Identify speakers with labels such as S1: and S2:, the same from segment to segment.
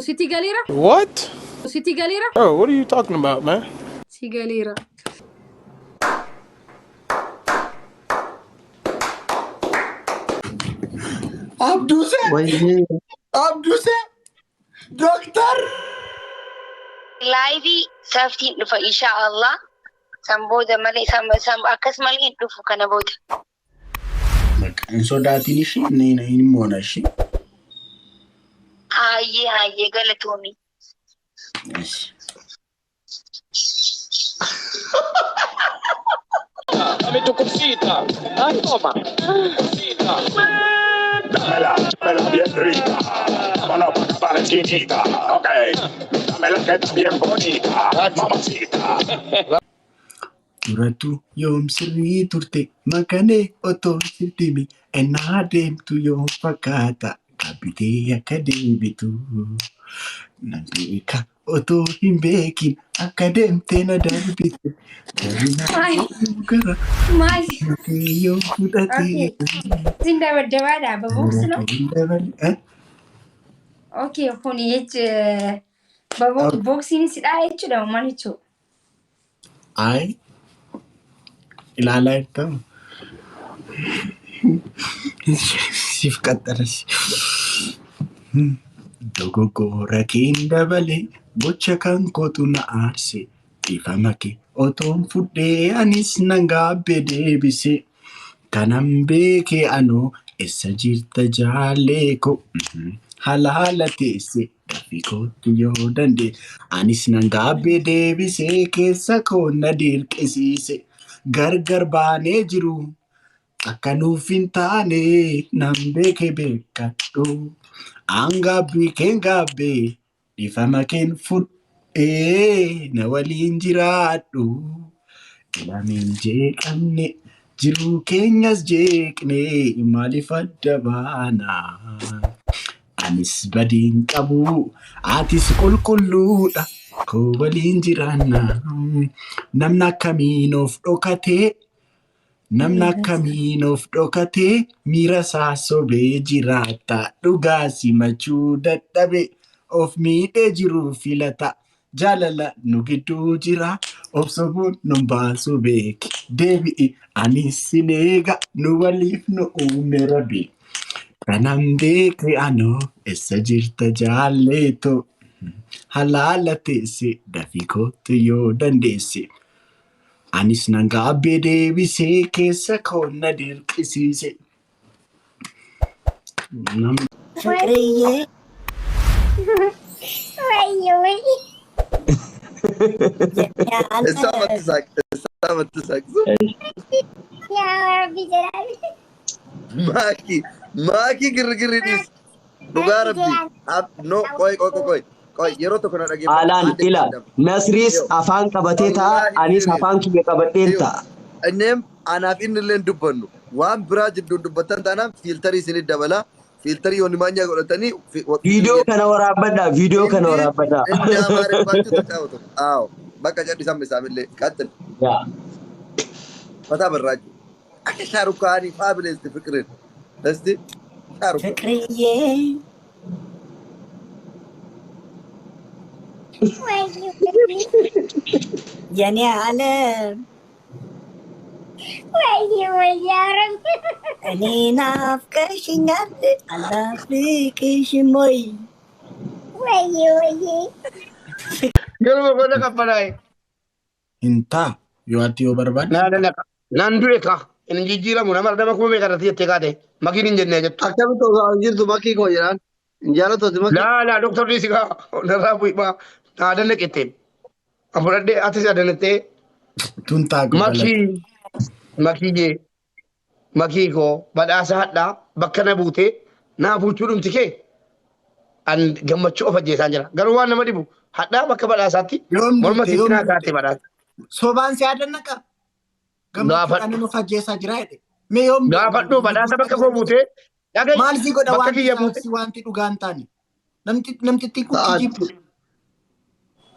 S1: Sitti galeera?
S2: What?
S1: Sitti galeera?
S2: Bro, what are you talking about, man?
S1: Si galeera.
S3: Abduse!
S4: Wayyee.
S3: Abduse! Doctor!
S5: Live saftiin dhufa insha Allah. San booda malee akkas malee hin dhufu kana booda.
S3: Bakka hin sodaatin ishii inni hin moona ishii.
S5: Hayyee hayyee galatoomi.
S6: Dame tu cosita. Ay, toma. Cosita.
S7: Dámela, dámela bien rica. Vámonos pa' la esquinita. Ok. Dámela que está bien bonita. Mamacita.
S3: Durattuu yoom sirrii turte makanee otoo sittimi ennaa deemtu yoom fakkaata qabbitee akka deebitu. Nan beeka otoo hin beekin akka deemtee na darbite.
S8: Maali?
S3: Gara
S8: Maali?
S3: yoo fudhatee.
S8: Okay. Isin dabaddabaadha. Baboksi no? Okay, kuni jechi boksiin sidhaa jechuudha maal jechuudha?
S3: Ay, ilaalaa jirtamu. Siif qaxxaras. Dogoggora keen dabalee gocha kan kootu na aarse. Dhiifama kee otoon fudhee anis nan gaabbee deebise. Kanan beekee anoo eessa jirta jaalee ko. Halaala teesse dafii kootu yoo dandee. Anis nan gaabbee deebisee keessa koo na dirqisiise. Gargar baanee jiru. Akka nuuf hin taane nan beeke beekadhu. An gaabbii keen gaabbee dhiifama keen fudhee na waliin jiraadhu. Lameen jeeqamne jiruu keenyas jeeqne maaliif adda baana? Anis badiin qabu atis qulqulluudha koo waliin jiraanna. Namni akkamiin of dhokatee namni akkamiin of dhokatee miira isaa sobee jiraata. Dhugaa simachuu dadhabe of miidhee jiruu filata. Jaalala nu gidduu jira of sobuun nu baasuu beeki. Deebi'i anis sin eega nu waliif nu uume rabbi. Kanan beeke anoo eessa jirta jaalleeto. Halaala teesse dafii kootu yoo dandeesse. Anis nan gaabbee deebisee keessa koo na dirqisiise.
S4: ፍቅርዬ
S8: Wayyo wayyo.
S4: እሷ አትሳቅ፣ እሷ አትሳቅ።
S8: Yaa Rabbi jedhaan.
S4: ማኪ ማኪ ግርግር dhiis. Dhugaa rabbi. No, qoy qoy qoy qoy qoy yeroo tokko na dhaggeeffadhu.
S9: Haalaan ila Nasriis afaan qabatee ta'a anis afaan kiyya qabadheen ta'a.
S4: Inneem anaaf inni illee dubbannu waan biraa jidduun dubbattan taanaan filter isinit dabala. Filter yoonni maanyaa godhatanii.
S9: Viidiyoo kana waraabbadhaa, viidiyoo kana waraabbadhaa.
S4: Inni amaariffaan tacaa'utu. Aawo bakka jedhisan isaamillee qaxxil.
S9: Yaa.
S4: Mataa barraaju. Akka shaarukaanii faabileesti fikirin. Esti shaarukaan.
S10: ፍቅርዬ
S8: Wayyo wayyo.
S10: የኔ ዓለም
S8: Wayyo wayyo yaa Rabbi.
S10: እኔ ናፍቀሽኛል አልናፍቅሽም ወይ?
S8: Wayyo wayyo.
S11: Garuma goona qabbanaa'e.
S3: Hin taa yoo ati yoo barbaadde.
S11: Naan naqa. Naan du'e ka. Inni jijjiiramu nama nama kuma meeqa irratti jettee kaate. Makiin hin jennee jettu.
S4: Akkamitti osoo hin jirtu makii koo jedhaan. Hin jaalatu ati makii.
S11: Laa laa doktorri si kaa narraa bu'i maa naa adannaqette. An fudhadhee atis adannattee
S3: Tun taa
S11: makii makiyyee makii koo badhaasa hadhaa bakka na buutee naa fuuchuu dhumti kee an gammachuu of ajjeesaan jira. Garuu waan nama dhibu hadhaa bakka badhaasaatti
S3: Yoom
S11: morma
S3: duute
S11: sitti
S3: yoom
S11: naa
S3: duute.
S11: kaate badhaasa.
S3: Sobaan si adannaqa. Gammachuudhaan
S11: Gaafadhu.
S3: nama ajjeesaa jira jedhe. Mee yoom
S11: Gaafadhu badhaasa bakka koo buutee dhagahi
S3: maal si godha
S11: bakka
S3: wanti
S11: kiyya buute.
S3: si wanti dhugaa hin taane. Namtittiin kun
S4: Sa'aati.
S3: kijibdu.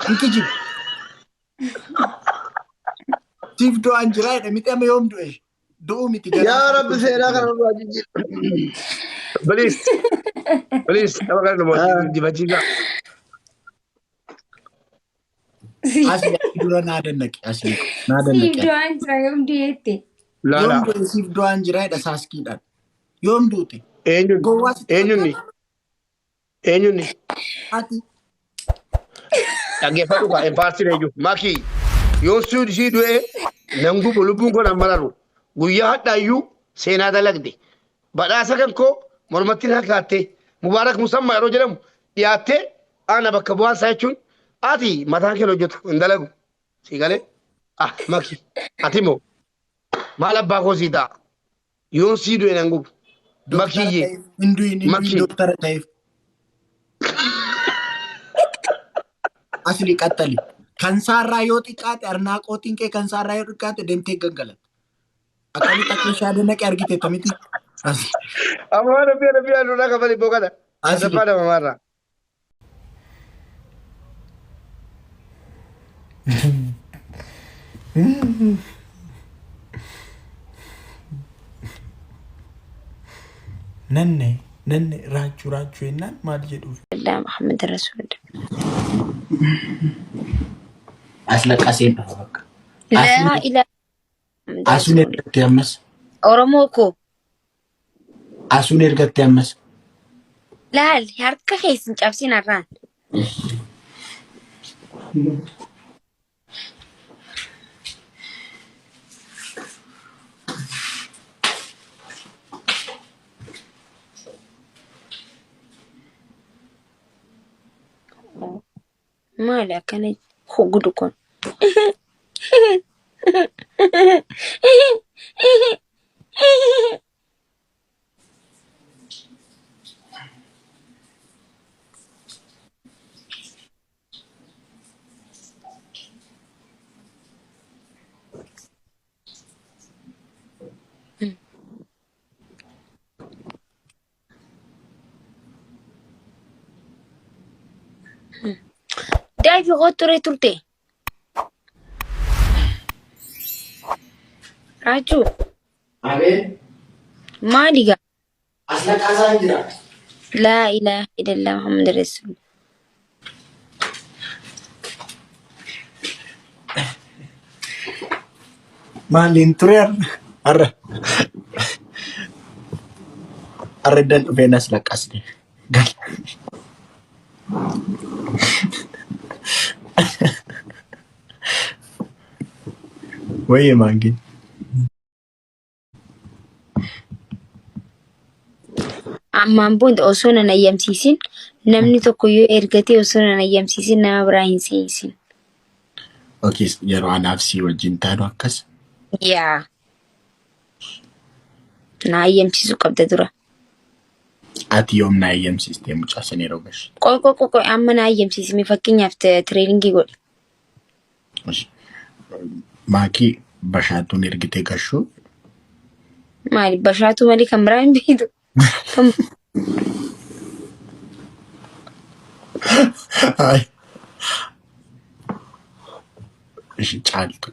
S3: Hin kijibu. Siif du'aan jira jedhe miti amma yoom du'e? Du'uu miti garaa
S4: Yaa
S3: isaa
S4: Rabbi seenaa kana nurraa jijjiiri.
S11: Please, please, nama kana nama dibachiisa.
S3: Asli dura naa dannaqi asli naa
S8: Siif
S3: dannaqi.
S8: du'aan jira yoom du'eette?
S11: Laa
S3: Yoom
S11: laa.
S3: du'e siif du'aan jira jedha saaskiidhaan. Yoom duute?
S11: Eenyuun?
S3: Gowwaa sitti
S11: Eenyuun?
S3: fakkaata?
S11: Eenyuun?
S3: Ati
S11: Dhaggeeffadhu kaa hin faarsine iyyuu. Makii yoo sii du'e nan gubu lubbuun koo nan mararu. Guyyaa hadhaa iyyuu seenaa dalagde. Badhaasa kan koo mormatti na kaattee Mubaarak Musammaa yeroo jedhamu dhiyaattee ana bakka bu'aan isaa jechuun ati mataan kee hojjetu hin dalagu. Sii galee? Ah Maki ati moo maal abbaa koo sii ta'a? Yoon sii du'e nan gubu.
S3: Doktara
S11: Makiyyee
S3: ta'eef hin du'in hin du'in
S11: Makii.
S3: doktara ta'eef. Asli qaxxali. Kan saarraa yoo xiqqaate arnaaqootiin kee kan saarraa yoo xiqqaate deemtee gangalatta. Akkamitti akka ishee adanaqe argite tamiti. Asli.
S11: Amma waan rabbii rabbii aduudhaa kafali boqata.
S3: Asli.
S11: Asaffaa dhabamaarraa.
S2: Nanne nanne raachuu raachuu jennaan maal jedhuuf.
S8: Allah Muhammad Rasulullah.
S3: As laqqaseen dhufa bakka.
S8: Laa
S3: Asuun
S8: ilaaha Muhammad
S3: asuun
S8: Rasulullah.
S3: ergatte ammas.
S8: Oromoo koo
S3: Asuun ergatte ammas.
S8: laal harka keessan cabsin har'aan. Maali akkana gudu kun? Daafi koo ture turte. Raachuu
S3: Abee
S8: maali gaa?
S3: as laqqaasaa hin jira.
S8: Laa ilaaha illallah Muhammad Rasul.
S3: Maaliin ture har'a? Har'a. Har'a iddan dhufeen as laqqasne. Gal. Wayyee maangin.
S8: Ammaan booda osoo nan ayyamsiisin namni tokko yoo ergatee osoo nan ayyamsiisin nama biraa hin seensin.
S3: Okay, yeroo anaaf sii wajjin taanu akkas.
S8: Yaa. Na ayyamsiisuu qabda dura.
S3: Ati yoom na ayyamsiistee mucaa sana yeroo gashitu?
S8: Qoy qoy qoy qoy amma na ayyamsiisi mee fakkeenyaaf tireeningii godhi.
S3: Maakii bashaatuun ergitee gashuu.
S8: Maali bashaatuu malee kan biraa hin beektu. Kan
S3: Ay. Ishi caaltu.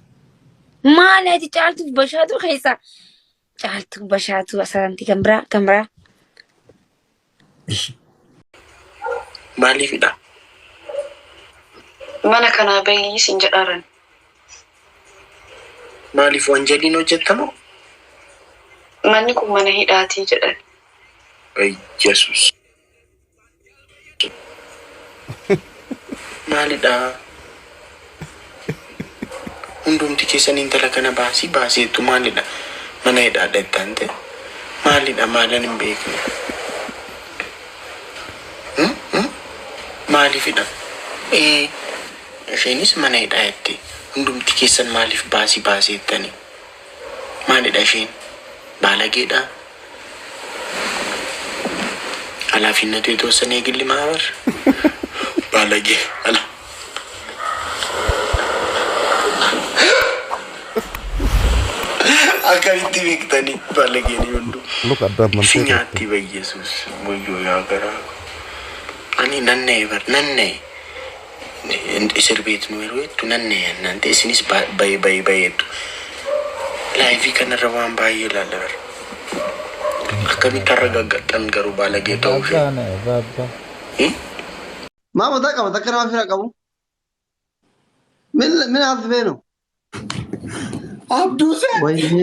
S8: Maali ati caaltuuf bashaatuu keessaa caaltuu bashaatuu asaantii kan biraa kan biraa.
S3: Ishi.
S2: Maaliifidha?
S12: Mana kanaa bahii sin jedhaaran.
S2: Maaliif wanjaliin hojjettamoo?
S12: Manni kun mana hidhaatii jedhan.
S2: Yesus. Maalidha? Hundumti keessan intala kana baasii baaseettu maalidha? Mana hidhaadha jettaan ta'e. Maalidha maalan hin beekne? Hmm? Hmm? Maaliifidha? Ee, isheenis mana hidhaa jette. Hundumti keessan maaliif baasii baaseettani? Maalidha isheen? Baalageedha? ኃላፊነቱ የተወሰነ የግል ማህበር ባለጌ አላ akkamitti beektanii balageen hundu
S13: Look at that man.
S2: si nyaatti bayyesuus wayyoo yaa garaa ani nan na'e bar nan na'e እስር ቤት ነው yeroo jettu nan na'e እናንተ isinis baye baye bayeettu laayifii kanarra waan baay'ee ilaalla bar akkamitti arragaggattan garuu baalagee ta'uu ishee
S13: Baba.
S4: Maa mataa qaba takka nama fira qabu. ምን ምን አስበህ ነው?
S3: Abduse!
S4: ወይኔ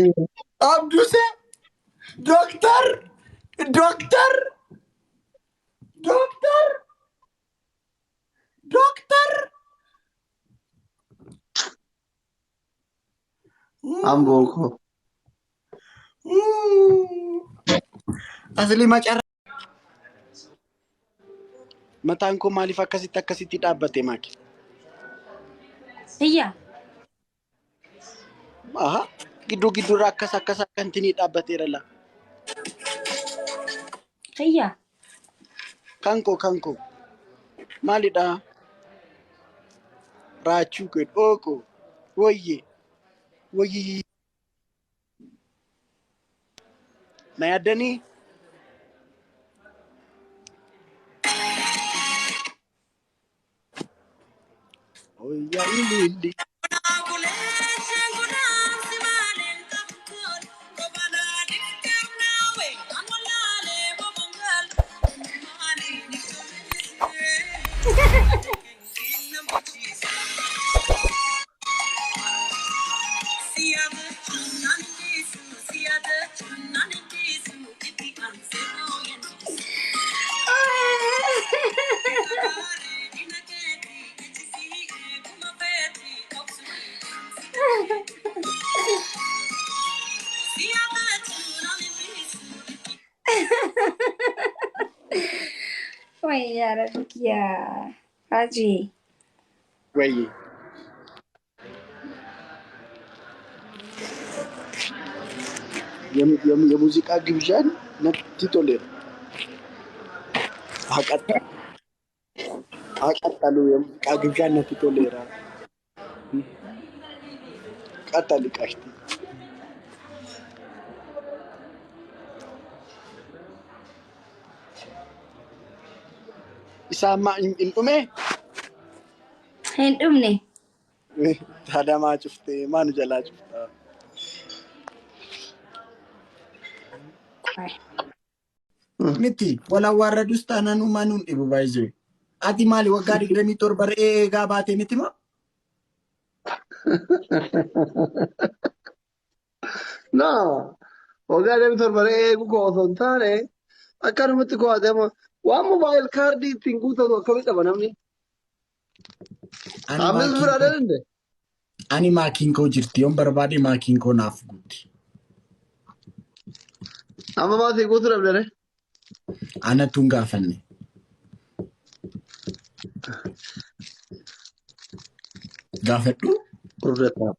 S3: Abduse! Doctor! Doctor! Doctor! Doctor!
S4: አምቦ እኮ
S3: Asli macarra. Mataan koo maaliif akkasitti akkasitti dhaabbate maaki?
S8: Iyya.
S3: Aha. Gidduu gidduurra akkas akkas akkantinii dhaabbateera la.
S8: Iyya.
S3: Kan koo kan koo. Maalidha? Raachuu koo dhookoo. Woyye. Woyyi. Na yaaddanii? Oyyaa ililli.
S8: Way yaa Rabbi kiyya. Haji.
S3: Wayye. የሙዚቃ ግብዣን natti toleera. Haa qaxxalu የሙዚቃ ግብዣን natti toleera. Qaxxali qashti. Isa amma hin dhumee?
S8: Hin dhumne.
S3: Tadaa maa cuftee? Maa nu jalaa cuftaa? Miti wal awwaarradus taanaan uumaa nuun dhibu baay'isee. Ati maali waggaa 27 re'ee eegaa baatee miti moo?
S4: No, waggaa 27 re'ee eeguu koo osoo hin taane akkanumatti koo adeema waan mobaayil kaardii ittiin guutatu akkamitti qaba namni?
S3: Ani
S4: Ammas
S3: maakiin
S4: bira
S3: koo
S4: danda'e.
S3: ani maakiin koo jirti yoon barbaade maakiin koo naaf guutti.
S4: Amma maasii guutuu dhabdere.
S3: Anatu hin gaafanne. Gaafadhu.
S4: Furdataa.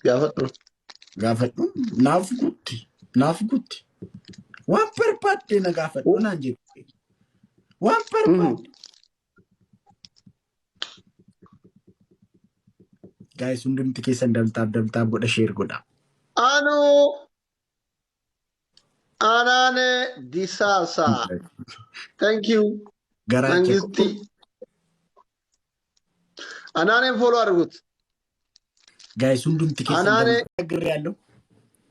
S4: Gaafadhu.
S3: Gaafadhu naaf guutti naaf guutti. Waan barbaadde na gaafadhu naan jette. Waan barbaadde. Guys, hundumti keessan double tap double tap godha, share godha.
S4: Anu Anaane Disaasa. Thank you.
S3: Garaacha
S4: Mangisti. Anaaneen follow አድርጉት።
S3: Guys, hundumti keessan
S4: Anaane
S3: ተቸግሬ ያለው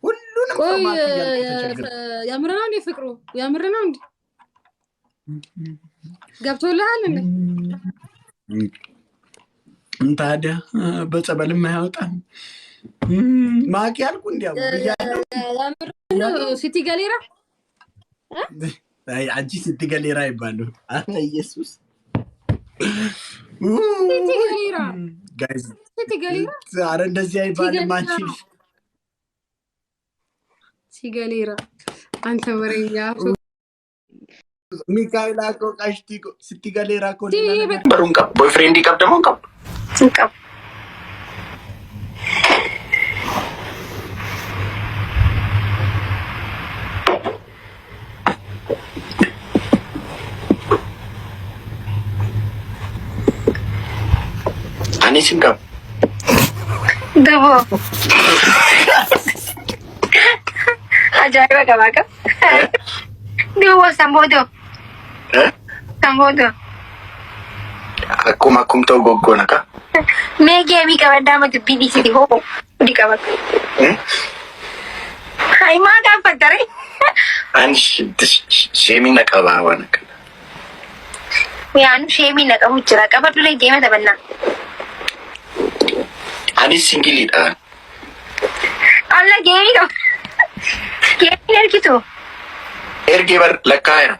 S3: ሁሉንም
S1: ቆይ
S3: ሰው ማክ እያልኩ ተቸግሬ
S1: የምር ነው እንዴ ፍቅሩ? የምር ነው እንዴ? ገብቶልሃል እንዴ?
S3: ታዲያ በጸበልም አያወጣም። ማቂ ያልኩ እንዲያው ብያለሁ።
S1: የምር ነው sitti galeera?
S3: አይ አንቺ sitti galeera ይባሉ። አረ ኢየሱስ
S1: sitti galeera
S3: Guys
S1: sitti galeera
S3: አረ እንደዚህ አይባልም። አንቺ
S1: si galeera አንተ ወሬኛ።
S3: ሚካኤል አኮ ቀሽቲ sitti galeera እኮ ሌላ ነገር
S2: Baruun qabu. Boyfriendii qabda moo hin qabdu?
S8: Hin qabu.
S2: Anis hin qabu.
S5: Duboo. Ajaa'iba qabaa qaba. Duboo san booda. San booda.
S2: Akkuma akkum ta'u goggoona ka.
S5: Mee geemii qabaddaa ma dubbii dhiisiti hoo ni qabata. Hayi maa gaaffattare?
S2: Ani sheemii na qabaa waan akkana.
S5: Yaanu sheemii na qabu jira. Qaba duree geema taphannaa.
S2: Anis singleiidha.
S8: Alla game qaba. Game ergitu.
S2: Ergee bar lakkaa'eera.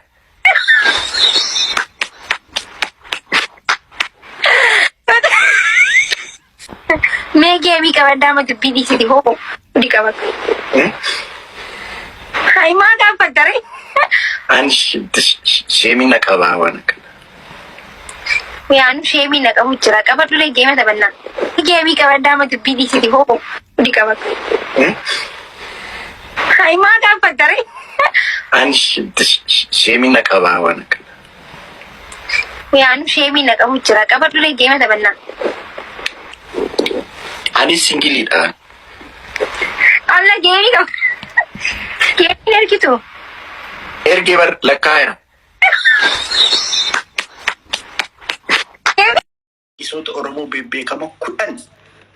S8: Mee game qabaddaa amma dubbii dhiisiti hoo hundi qabatu. Hayi maa gaaffattare?
S2: Ani shame na qabaa waan akkana.
S8: Yaanu shame na qabu jira. Qabadhu game taphannaa. Game qabaddaa amma dubbii dhiisiti hoo hundi qabatu. Hayi maa gaaffattare?
S2: Ani shame na qabaa waan akkana.
S8: Yaanu shame na qabu jira. Qabadhu game taphannaa.
S2: Anis singleiidha.
S8: Alla game qaba. Game ergitu.
S2: Ergee bar lakkaa'eera.
S3: Isoota Oromoo bebbeekamoo 10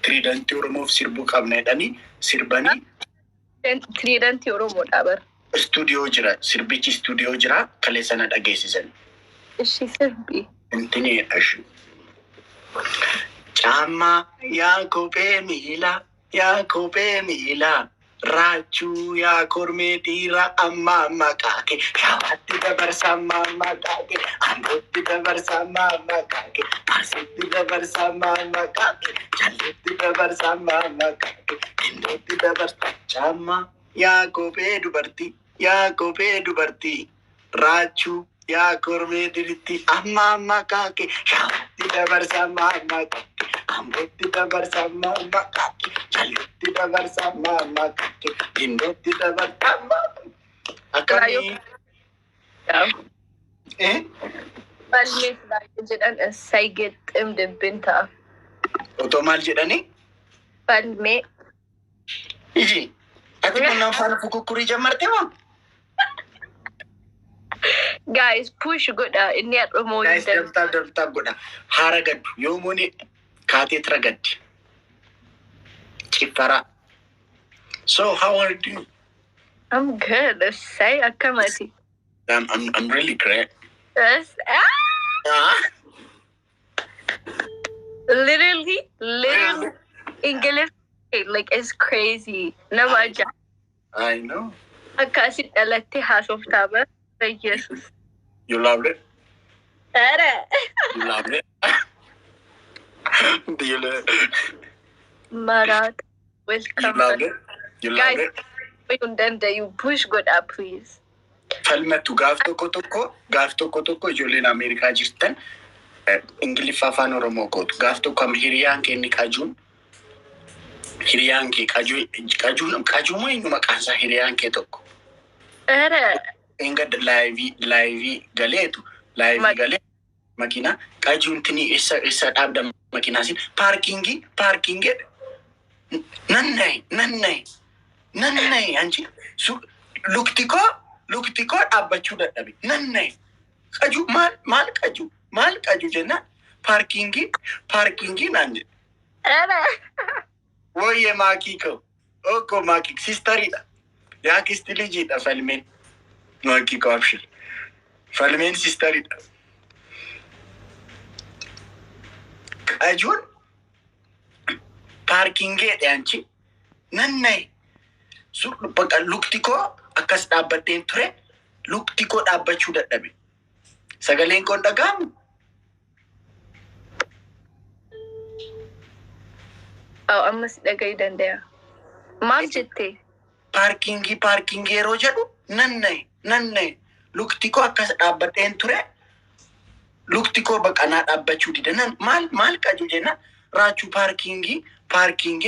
S3: tiriidantii Oromoof sirbuu qabna jedhanii sirbanii.
S12: Tiriidantii Oromoodha bar.
S3: Istuudiyoo jira, sirbichi istuudiyoo jira, kalee sana dhageessisan.
S12: Ishii sirbi.
S3: Intini ashi. Caammaa yaa kophee miilaa, yaa kophee miilaa, raachuu yaa kormee dhiiraa, amma maqaa kee Shawaatti dabarsa, amma maqaa kee Ambootti dabarsa, amma maqaa kee Arsiitti dabarsa, amma maqaa kee Jalleetti dabarsa, amma maqaa kee Gindootti dabarsa. Caammaa yaa kophee dubartii, yaa kophee dubartii, raachuu yaa kormee diritti, amma maqaa kee Shawaatti dabarsa, amma maqaa kee Ambootti dabarsa, amma maqaa kee Jalleetti dabarsa, amma maqaa kee Gindootti dabarsa, amma akkamii? Eh?
S12: Falmees baay'ee jedhan saygexxim dubbin ta'a.
S3: Otoo maal jedhanii?
S12: Falmee.
S3: Iji ati kun nama faana fukukkurii jammarte moo?
S12: Guys, push godha inni har'umoo hin
S3: Guys,
S12: darbu.
S3: Double tap, double tap godha. Haara gaddu yoomuun kaateet ragaddi. Ciffaraa. So how are you?
S12: I'm good. Say akkamati.
S3: I'm really great.
S12: Yes. Ah!
S3: Ah?
S12: Literally, literally, English, like, it's crazy. Nama ajaa'iba.
S3: I know.
S12: Akkasi dhalattee haasoftaa bara. Yesus.
S3: You loved it?
S12: Ara.
S3: You loved it? Do you love
S12: Maraata.
S3: You
S12: Welcome.
S3: loved it? You loved
S12: Guys,
S3: it?
S12: hin danda'u push godha, please.
S3: Falmattu, gaaf tokko tokko ijoolleen Ameerikaa jirtan Ingiliffa afaan Oromoo gootu. Gaaf tokko amma hiriyaan kee inni qajuun, hiriyaan kee qajuu, qajuun, qajuu moo eenyu maqaan isaa, hiriyaan kee tokko.
S12: Ara.
S3: Enga live galeetu live galee makiinaa qajuun tini eessa eessa dhaabda makiinaa sin parking parking nannayi nannayi nannayi anchi lukti koo dhaabbachuu dadhabe, nannayi. Qajuu maal maal, qajuu maal, qajuu jennaan parking parking naan jedhe.
S12: Ara.
S3: Woyye maakii koo okko maakii sisteriidha yaa kisti lijiidha falmeen maakii koo abshir falmeen sisteriidha. Qajuun parking jedhe, anchi nannayi. Bakka lukti koo akkas dhaabbadheen ture, lukti koo dhaabbachuu dadhabe. Sagaleen koo hin dhaga'amu.
S12: Oh, ammas dhaga'uu danda'a. Maal jettee?
S3: Parking parking yeroo jedhu nannayi nannayi, lukti koo akkas dhaabbadheen ture, lukti koo baqanaa dhaabbachuu dide. Nan maal maal qaju jenna, raachuu parking parking,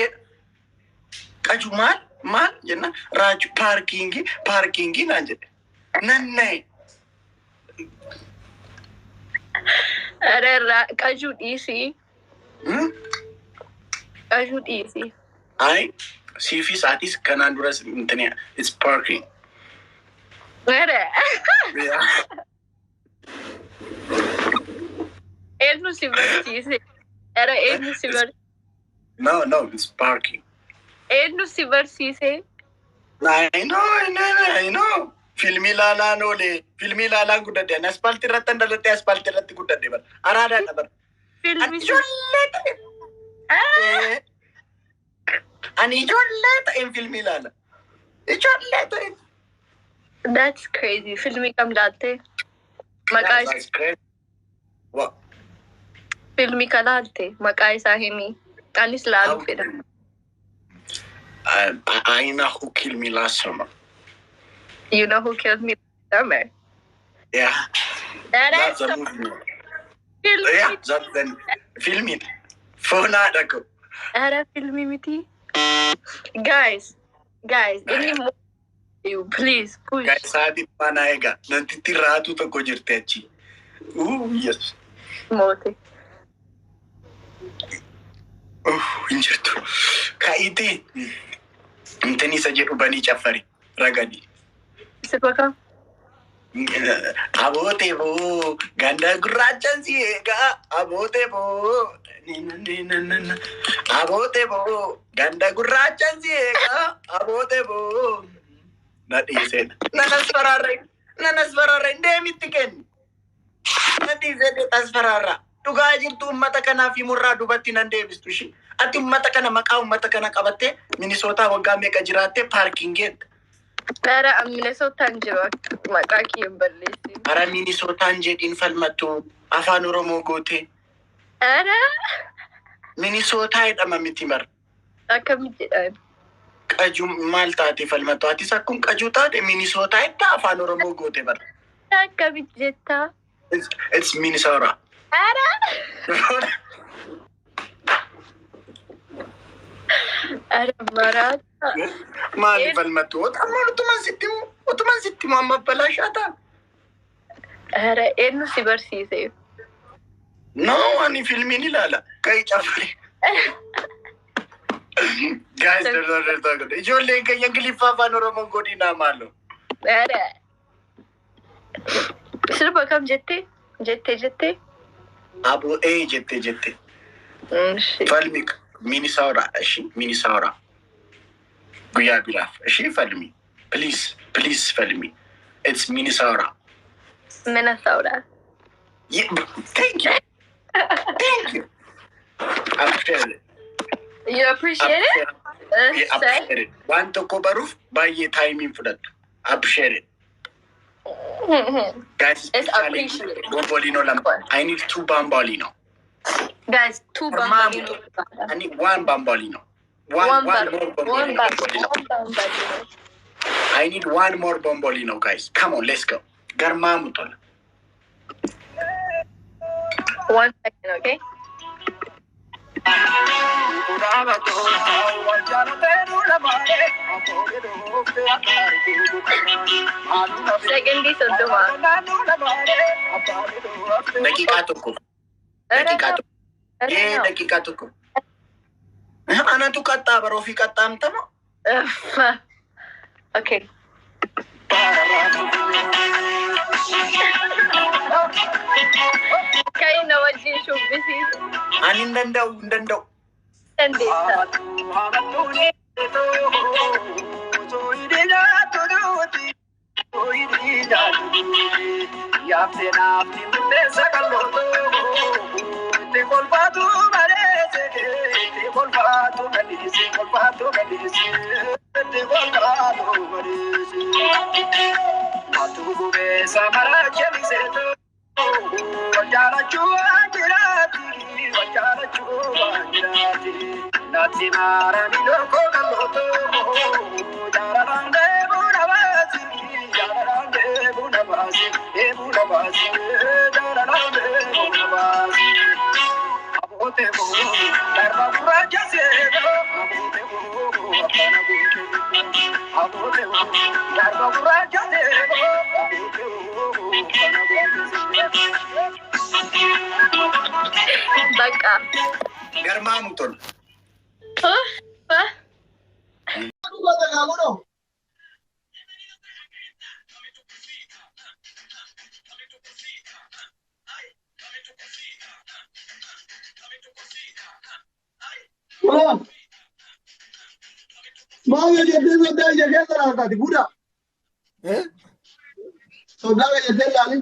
S3: qaju maal maal jenna, raachuu parking parking naan jedhe, nannayi.
S12: Ara irraa qajuu dhiisii. Qajuu dhiisii.
S3: Ay, siifis atis kanaan duras intini it's parking.
S12: Ara.
S3: Yeah.
S12: Eenyu si barsiise? Ara, eenyu si barsiise?
S3: No, it's parking.
S12: Eenyu si barsiise?
S3: I know, I know, I know. Fiilmii ilaalaan oole. Fiilmii ilaalaan guddadhe. Ani aspaaltii irratti an dhaladhe, aspaaltii irratti guddadhe bara. Araadaadha bara.
S12: Fiilmii
S3: Ijoollee ta'e.
S2: Ani ijoollee ta'een filmii ilaala. Ijoollee ta'een.
S12: That's crazy. Filmii kam laalte? Maqaa isaa
S2: That's crazy. What?
S12: Filmii ka laalte maqaa isaa himi. Anis laaluu fedha.
S2: I know who killed me last summer.
S12: You know who killed me last summer?
S2: Yeah.
S12: That
S2: That's
S12: is
S2: a movie.
S12: Filmii.
S2: Yeah, that's the filmiin. Foon haadha koo.
S12: Ara filmii miti. Guys, guys, inni immoo you please push.
S2: Guys, sa'aatii manaa egaa namtitti raatu tokko jirti achi. Ooh, yes.
S12: Moote.
S2: Hin jirtu. Ka'iitii. Intini isa jedhu banii caffari. Ragadi.
S12: Sirba kam?
S2: Abootee boo ganda gurraachaan si eegaa, abootee boo, abootee boo ganda gurraachaan si eegaa, abootee boo. Na dhiisee nan asfaraarre, nan asfaraarre, deemitti kenni. Na dhiisee asfaraarra. Dhugaa jirtu uummata kanaaf himurraa dubatti nan deebistu ishee. Ati uummata kana, maqaa uummata kana qabattee Minisootaa waggaa meeqa jiraattee paarkiingeetta.
S12: Ara Minnesootaan jiru, maqaa kiyya hin balleessin.
S2: Ara Minisootaan jedhiin, falmattu afaan Oromoo gootee.
S12: Ara
S2: Minisootaa jedhama miti mara.
S12: Akkamitti jedhan?
S2: Qajuu maal taate, falmattu? Atis akkuma qajuu taate Minisootaa jettaa, afaan Oromoo goote bara.
S12: Akkamitti jettaa?
S2: It's Minnesota.
S12: Ara ara maraata.
S2: Maali, falmattu? Amma utuman sitti himu, utuman sitti himu, amma balaashaa ta'a.
S12: Ara eenyu si barsiise?
S2: No, ani filmiin ilaala. Ka'ii caffare. Guys, dardaa dardaa godhe. Ijoolleen keenya Ingiliffaa afaan Oromoo godhinaa maaloo.
S12: Ara sirba kam jettee? Jettee jettee?
S2: Aboo ee jettee jettee. Falmi, Minnesota, ishii Minnesota. Guyyaa biraaf ishii falmi. Please, please, falmi. It's Minnesota.
S12: Minnesota.
S2: Yeah, thank you. Thank you. Appreciate it.
S12: You appreciate it?
S2: Yeah, appreciate it. Waan tokko baruuf baay'ee timeiin fudhattu. Appreciate it. Guys,
S12: It's appreciated.
S2: Bombolino lama. I need two bambolino.
S12: Guys, two bambolino.
S2: I need one bambolino. One,
S12: One,
S2: one
S12: bar-
S2: more
S12: one,
S2: bombolino.
S12: bar- one bambolino.
S2: I need one more bombolino, guys. Come on, let's go. Garmaamu tola.
S12: One second, okay? Secondii 30.
S2: Daqiiqaa 1. Daqiiqaa 1. Ee, daqiiqaa 1. Anatu qaxxaa bara ofii qaxxaamtama.
S12: Okay. Kai na wajjin shubbisi.
S2: Ani hin danda'u, hin danda'u.
S12: Dandeessa. Bakka.
S2: Garmaamu tola.
S12: Huh?
S4: Maal? Maal jettee soddaa ija keessa laataati buda? Soddaa jettee ilaali.